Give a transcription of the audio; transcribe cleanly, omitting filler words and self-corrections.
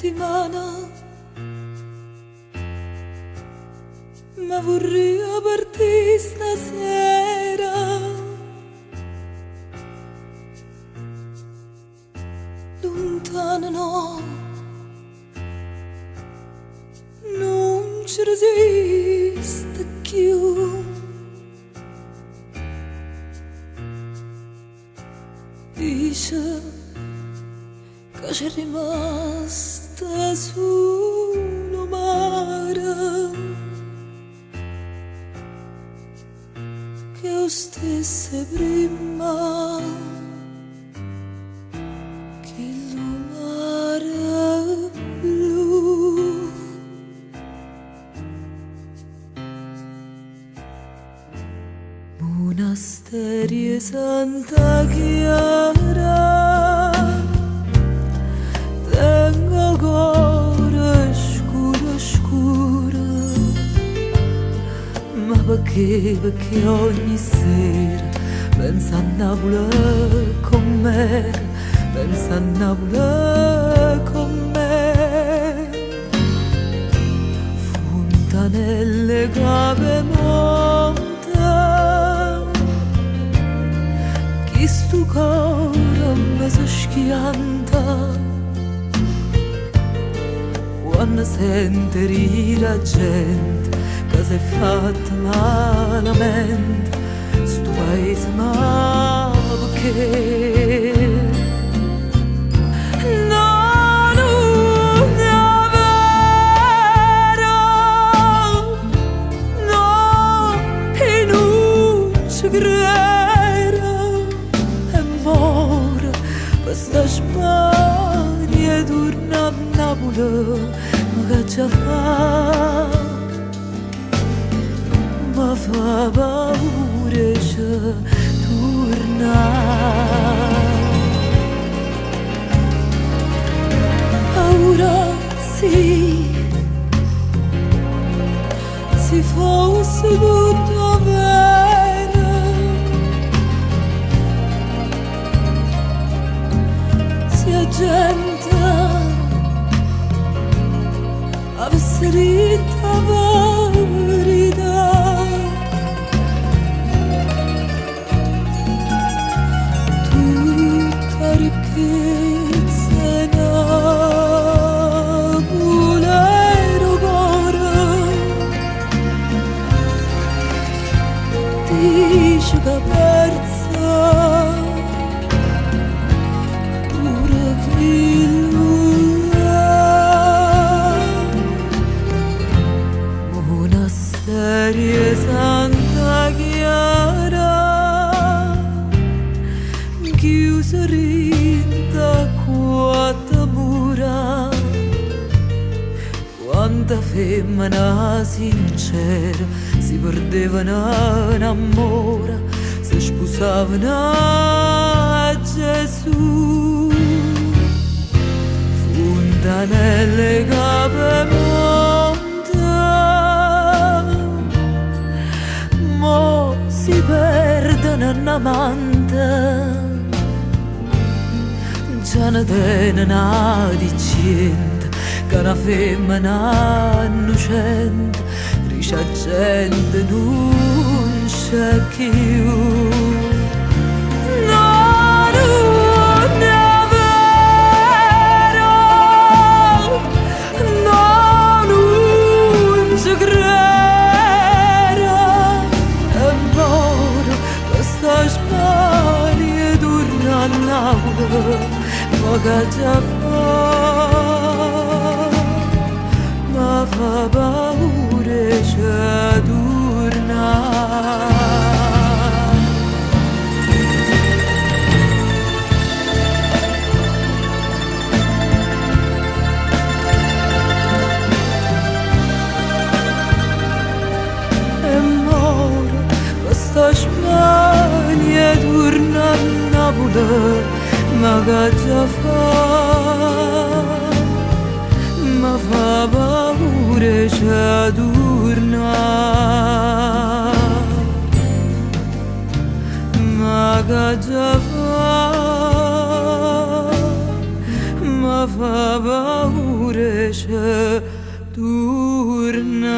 Settimana Ma vurria partì stasera. Luntano no, nun ce resisto cchiù. Dice ca c'è rimasta sulo 'o mare, che è 'o stesso 'e primma, chillu mare blu. Munasterio 'e Santa Chiara, tengo 'o core scuro scuro, ma pecché, pecché ogni sera penso a Napule comm'era, penso a Napule comm'era. Funtanelle 'e Capemonte, chistu core me se schianta quanno sente 'e dire 'a gente ca s'è fatta malamente stu paese ma pecché? No, nun è overo, no, i' nun ce crero e moro pe' 'sta smania 'e turnà a Napule, ma ch'aggia fa'? Me fa paura 'e ce turnà. Paura sì, si fosse tutto overo, si 'a gente avesse ditto 'a verità. Tutta 'a ricchezza 'e Napule era 'o core. Dice ch'ha perzo pure chillu llà. Munasterio 'e Santa Chiara, chiuso dint' a quatto mura, quanta femmena sincera si perdevano n'ammore, se spusavano a Gesù. Funtanelle 'e Capemonte, mo si perdono n'amante, già ne teneno ati ciento, ca na femmena innocente dice 'a gente nun c'è cchiù. No, nun è overo, no, nun ce crero e moro pe' 'sta smania 'e turnà a Napule, ma ch'aggia fa'? Me fa paura 'e ce turnà. E moro pe' 'sta smania 'e turnà a Napule, ma ch'aggia fa'? Me fa paura 'e ce turnà. Ma ch'aggia fa'? Me fa paura. pure ce turnà.